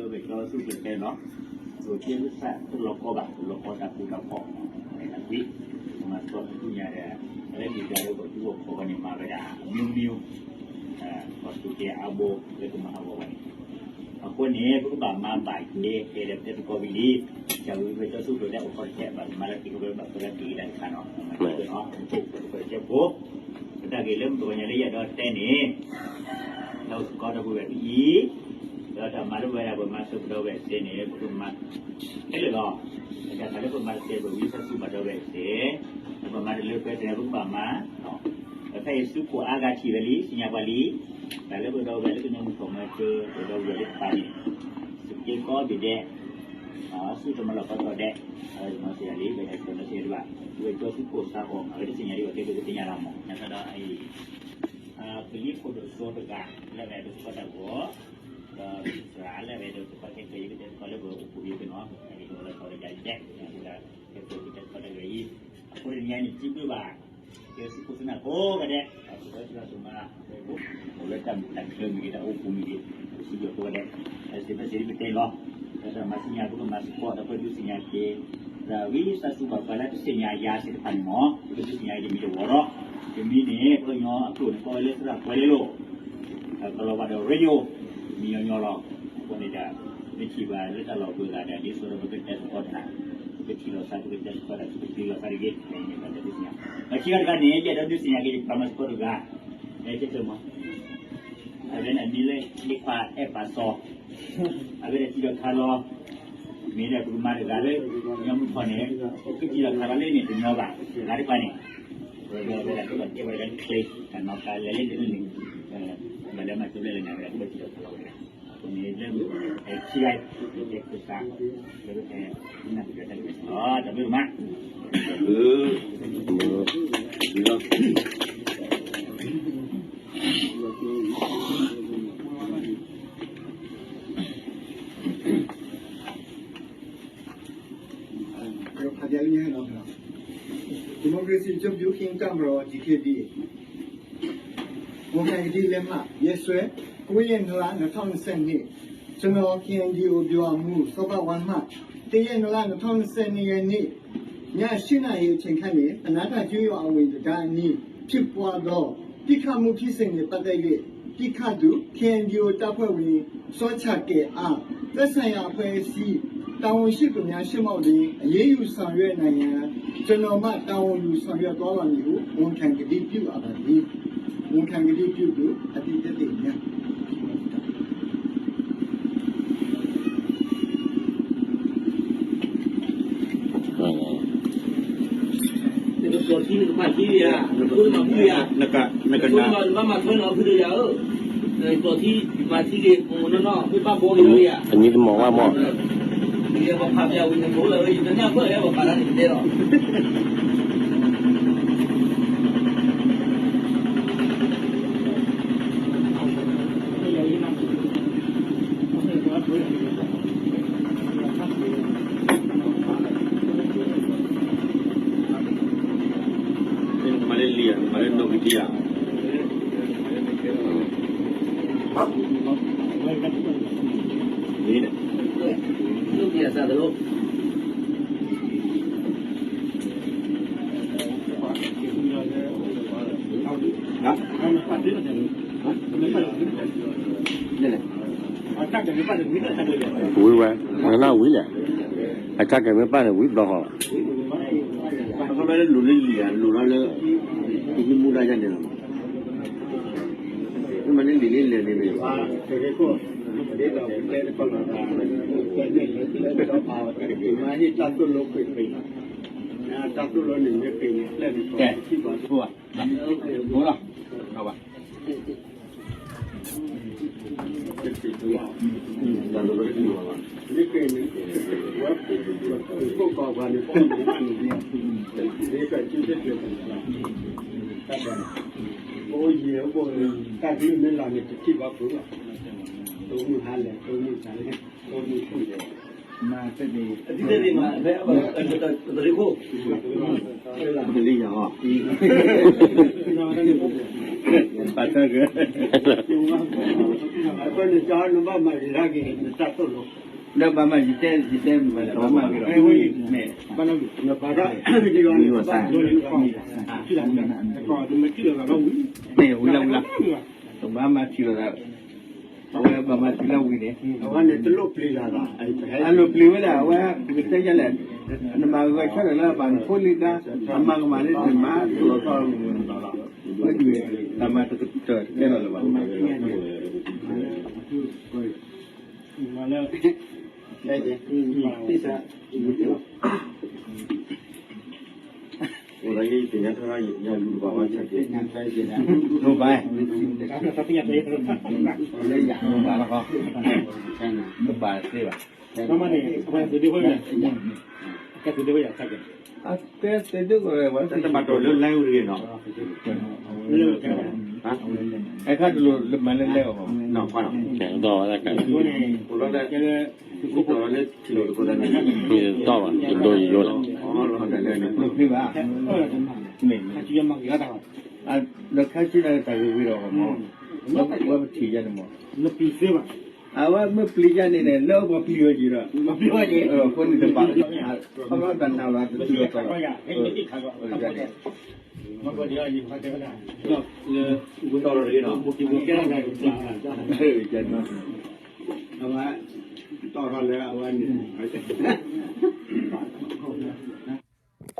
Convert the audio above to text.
ကၠီသူၣ်ကတဲလီၤ, ကၠီသူၣ်တလီၤကီဘၣ်, လီၤကီတၢ်ပူၤတၢ်ဖီၣ်, တၢ်ကွံ, မၤသကိးသ့ၣ်ညါဒီး လၢမ့ၢ်ဒၣ်လၢပှၤထူပှၤကီၢ်န့ၣ် မၤဝဲဒၣ်အမျိုးမျိုး, ကၠီသူၣ်ကတဲအါဘိလၢကမၤဟးဂီၤဝဲန့ၣ်, အဃိန့ၣ် ပကဘၣ်မၤဘၣ်က့ၤ ကဲဒီးပတဲသကိးဝံၤလံ, ကၠီဝံၤဝဲကၠီသူၣ်ကတဲအိၣ်ခီတကဲ ဘၣ်မၤလၢက့ၤကဘၣ်ပှၤလၢက့ၤတၢ်တခါနီၤ, မၤက့ၤနီၤ, ပကတဲဖိ ပတၢ်ဂ့ၢ်လၢမုၢ်တဂီၤညါလၢယအဲၣ်ဒိးတဲန့ၣ်, လၢကီၢ်တၢ်ပူၤဝဲဒ်အံၤ, ဒီးတၢ်မၤလၢပဝဲဒၣ်ပမၤစၢၤပဒီပုၢ်ဝဲၢ်သ့ၣ်န့ၣ် ပကမၤခဲလၢာ်လီၤ. တၢ်ခါလၢပမၤတသ့ ပဝံသးစူၤဘၣ်ဒီပုၢ်ဝဲၢ်သ့ၣ်, ပမၤတလၢပှဲၤသ့ၣ်န့ၣ် ပကဘၣ်မၤ, ဖဲအံၤဆူခိၣ်အါဂၤထံၣ်ဝဲလံ သ့ၣ်ညါပှၤလံ, တၢ်လၢပဒီပုၢ်ဝဲၢ်လၢကညီမုၢ်ထီၣ်မၤစၢၤ ပဒီပုၢ်ဝဲၢ်လၢတပၤန့ၣ်, စက့ကိးဘ့ၣ်ဒဲး ဆူတမၤလီၢ်ကီထီၣ်ဒဲး, အဝဲနီၤစ့ၢ်ကီးလံ ပဟဲကီၤနီၤစ့ၢ်ကီးဒံးဘၣ်, ဝဲကၠီသူၣ်ခိၣ်သးအီၤ အဝဲတသ့ၣ်ညါဒံးဘၣ် ကဲကဲကသ့ၣ်ညါလီၤမး နသးဒီးအံၤ, ပလံၤခိၣ်ဒိၣ်စိတဂၤ လၢအဝဲဒိးသကိးတၢ်ဂီၤ, ဒီးစှၤလၢအဝဲဒိးသကိးခဲကဲ ယကတဲသကိးလၢပအိၣ်ပူၤယကနီၤ, ယကလီၤဆီတဂၤယဲ, ယကတဲသကိးတၢ်ဂီၤအံၤ, အဃိတနံၤညါန့ၣ် စံးဘျုးဘၣ် ကဲဆူခိၣ်ဆူနၢ်ကိးဂၤဒဲး, ဒီးပှၤကညီတၢ်မၤ, အိၣ်လၢတၢ်မုာ်တၢ်ခုၣ်မ့ၢ်ဂ့ၤ တၢ်အိၣ်ပူၤမ့ၢ်ဂ့ၤ, ပစံးဘျုးကိးဂၤဒဲး, စံးဘျုးစံးဘျုးပတဲလီၤ, ဒီးတၢ်မၤသ့ၣ်ညါ ပကမၤသကိးဒီးပဒုးသ့ၣ်ညါက့ၤ, ဒီးဝံသးစူၤဘၣ်ပှၤလၢတသ့ၣ်ညါယၤသ့ၣ်တဖၣ်န့ၣ်မး ပကဒုးသ့ၣ်ညါအံၤတမံၤတဝီၤဒီး, တမံၤန့ၣ် ပှၤကညီအကျိာ်န့ၣ် ကိးဝဲလၢသရၣ်ပှဲၤလ့လိၤ, ကလီၤဘၣ်ဒီး radio မံညီညီလီၤ, အဃိန့ၣ်ဒီး မ့ၢ်ထံၣ်ဘၣ်လၢတၢ်လီၢ်ဘၢဂၤဒီး ဒ်သိးဒီးပကတဲသကိးတၢ်, ပကထံၣ်လိာ်သး ပကတဲသကိးတၢ် ပကဒုးလိာ်သးတဂ့ၤ, မ့ၢ်ဘၣ်ဒီးဒုးသ့ၣ်ညါ, အခံဂၤတဂၤန့ၣ် ယအဲၣ်ဒိးဒုးသ့ၣ်ညါက့ၤ ပှၤမၤသကိးတဂၤ, အဲၣ်ကဲကဲမး အဝဲန့ၣ်မံၤလၢ ယခွါအဲၣ်ပာ်စီၤ, အဝဲဒၣ်ထံၣ်ဒီးခးလီၤ, မ့ၢ်ဒီးပကမၤတဂၤလၢ ကညီမုၢ်ထီၣ်န့ၣ် ကထံၣ်ဒီးခးလီၤလၢန့ၣ်တညီဘၣ်, တဂၤတပၤန့ၣ်, ဝဲဒၣ်ဝဲဒၣ်ကဘၣ်ကဲဝဲဒၣ်လၢချ့, တၢ်နီၤဖးလဲၤလၢန့ၣ်, ဘၣ်လၢမၤစၢၤဘျဲၣ်လၢန့ၣ် ဝဲဒၣ်ကဘၣ်ထံၣ်ဒီးခးလီၤဝဲဒၣ်, အဃိန့ၣ်လၢ အဲၣ်ခံဂၤ, ကဲခိၣ်သး, လၢ နၢ်ပၢၢ်တၢ်ဂ့ၢ်လီၤ, တၢ်ဘျုးမး, တၢ်ဘျုး, ဒီမူဝ်ကရေစီ အကျိုးပြု ကရင်တပ်မတော် ဒီက့ဘီ ဝန်ခံကတိလက်မှတ် ရက်စွဲ ကိုးရက်နှစ်လ နှစ်ထောင့်နှစ်ဆယ့်နှစ် ကျွန်တော် KNDO ဗျူဟာမှူး စောဘဝါမှ တစ်ရက်နှစ်လ နှစ်ထောင့်နှစ်ဆယ့်နှစ်ရက်နေ့ ည ရှစ်နာရီအချိန်ခန့်တွင် အနားထကျေးရွာအဝင်တံတားအနီး ဖြစ်ပွားသော ပစ်ခတ်မှုဖြစ်စဉ်နှင့်ပတ်သက်၍ ပစ်ခတ်သူ KNDO တပ်ဖွဲ့ဝင် စောချာကဲအား သက်ဆိုင်ရာအဖွဲ့အစည်း တာဝန်ရှိသူများရှေ့မှောက်တွင် အရေးယူဆောင်ရွက်နိုင်ရန် ကျွန်တော်မှ တာဝန်ယူဆောင်ရွက်သွားပါမည်ဟု ဝန်ခံကတိပြုအပ်ပါသည်။ ဝန်ခံကတိပြုသူ အသည့်သက်သေများ။ နကပျီထံ နကဖးထံဧါ, နကအိၣ်မၤဖုးဧါ, နက နက နကမၤထွဲနီၤဖုးဒီးယၤဧၢ, နပျီထံ မၤထံဂ့ၤ မ့ၢ်နီၢ်နီၢ် မ့ၢ်ဘၣ်ဘီဂ့ၤလီၤဧါ, အနံၤတမီၢ်ဘၣ်မီၢ်, ယပှၤဖးပျီဝံၤနဖိလၢ ယတနၢ်ပၢၢ်လၢပှၤဖးတၢ်န့ၣ်တဲလီၤ. မၤလၢလံၤဧါ, မၤလၢနီၣ်ဂံၢ်တံၢ်ဧါ, လံၤန့ၣ် ဝံၤဝဲ, မနၢ်ဝံၤလဲၣ်, အတၢ်ကဲမ့ၢ်ပၢ်န့ၣ် ဝံၤဘျီဃီ, အခီပညီလၢလိၤလၢလံၤဧါ, လိၤလီၤလၢ ဟံးမူဒါယၤန့ၣ်လီၤ, မ့ၢ်မၤလၢလံၤလၢလဲၣ်န့ၣ်မ့ၢ်, တၢ်သိၣ်လိန့ၣ်မ့ၢ်ပ့ၤန့ၣ် ပျဲၢ်န့ၣ် ကဲ, ဘိလီၤ, ဘၣ် ပကလံၤယၤအီၤ ပာ်ထီၣ်က့ၤ အဃိန့ၣ် နဘၣ်မၤဂ့ၤထီၣ်က့ၤ နတၢ်သိၣ်လိ ဒီးဘၣ်မၤယတဲ ယတဲမၤလၢဘၣ်မၤဂ့ၤဒီး မ့ၢ် နပာ်ထီၣ် မ့ၢ်ဝံၤလၢဝံၤလၢ ဘၣ်မၤထံၣ်လိာ်သး အဝဲဘၣ်မၤထံၣ်လၢဝံၤန့ၣ် အဝဲန့ၣ်တလိၣ်ပျံၤလၢၤဘၣ် အလိၣ်ပျံၤဝဲဒၣ် အဝဲပကတဲယၤလဲၣ် နမၤဂဲၤဆၢထၢၣ်လၢပှၤနဖိလံၤဒါ အမၤကမၣ်လၢနမၤသီၣ်ထီၣ် မ့ၢ်ဒုး တၢ်မၤတကတၢၢ်တကဲထီၣ်လၢၤဘၣ် အိၣ်ဘၣ် လၢယၤ ဘၣ်လီၤ တဘၣ်သ့ဘၣ် အကဲသုးဒုကရၢဝဲ တဘၣ်တီၢ်လၢ line ဝဲတဂ့ၤနီၤ အခါတလိၣ်လၢမၤလၢလဲအီၤ ဒီးဝဲဒၣ်က အိၣ်လီၤလၢ တီၢ်ဘၣ် တဒိယိယိလီၤ မ့ၢ်ဖံးဘၣ် မ့ၢ် ဒီးခါဆူညါတၢ်ဂ့ၤဂ့ၤဒီးမ့ၢ် ဝဲပထံၣ်ယၤန့ၣ်မ့ၢ် အဝဲမ့ၢ်ပျံၤယၤန့ၣ်န့ၣ် လၢအပှၤပျံၤဝဲက့ၤဒီး အဃိန့ၣ်တဘၣ် အဃိန့ၣ်တဘၣ် အဘၣ်တၢ်နာ်လီၤတတုၤလီၤတီၤလီၤ တီၢ်လီၤတဂ့ၤနီၤ အဝဲ တီၢ်ထီၣ်လၢအဝဲန့ၣ်